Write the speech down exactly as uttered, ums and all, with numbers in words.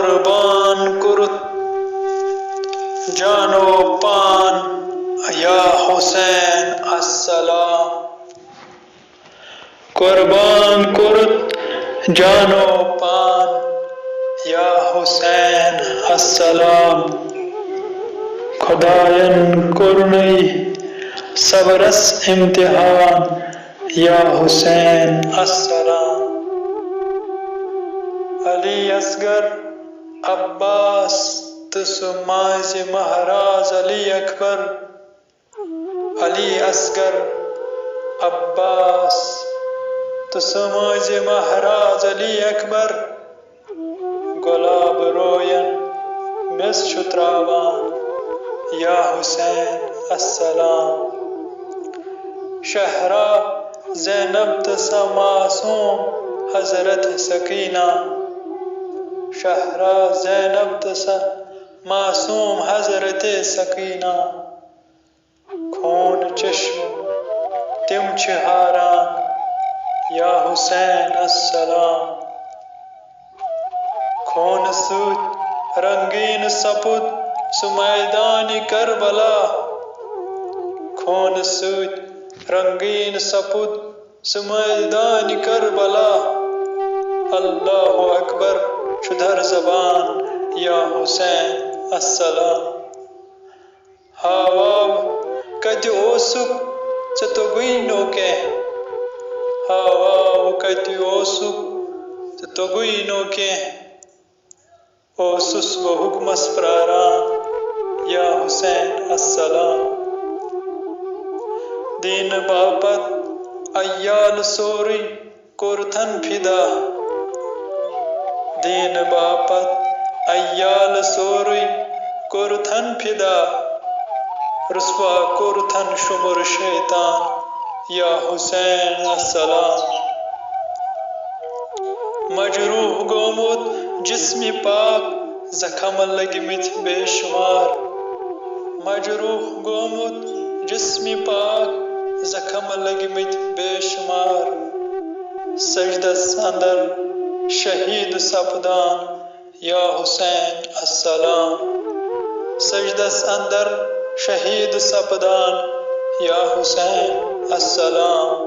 قربان کرت جانو پان یا حسین السلام۔ قربان کرت جانو پان یا حسین السلام۔ خداین کرنی صبرس امتحان یا حسین السلام۔ علی اصغر، عباس تہٕ سُہ مانزِ مہراز علی اکبر۔ علی اصغر، عباس تہٕ سُہ مانزِ مہراز علی اکبر۔ گۄلاب روین میٚژ چھُ تراوان یا حسین السلام۔ شہرا، زینب تہٕ سۄ معصوم حضرت سکینہ۔ شہرا، زینب تہٕ سۄ معصوم حضرت سکینہ۔ خوٗن چشم تِم چھِ ہاران یا حسین السلام۔ خوٗنہٕ سۭتۍ رنگیٖن سپُد سُہ میدانِ کربلا۔ خوٗنہٕ سۭتۍ رنگیٖن سپُد سُہ میدانِ کربلا۔ اللہ اکبر چھُ در زبان یا حسین السلام۔ ہاواو کتہِ اوسُکھ ژےٚ توٚگُے نہٕ کینٛہہ۔ ہاواو کتہِ اوسُکھ ژےٚ توٚگُے نہٕ کینٛہہ۔ اوسُس بہٕ حُکمس پراران یا حسین السلام۔ دیٖنہٕ باپتھ عیال سورُے کوٚرتھن فدا۔ دیٖنہٕ باپتھ عیال سورُے کوٚرتھن فدا۔ رسوا کوٚرتھن شُمر شیطان یا حسین السلام۔ مجروح گوٚمُت جسمِ پاک، زخم لٔگمٕتۍ بے شُمار۔ مجروح گوٚمُت جسمِ پاک، زخم لٔگمٕتۍ بے شُمار۔ سجدس اندر شہید سپدان یا حسین السلام۔ سجدس اندر شہید سپدان یا حسین السلام۔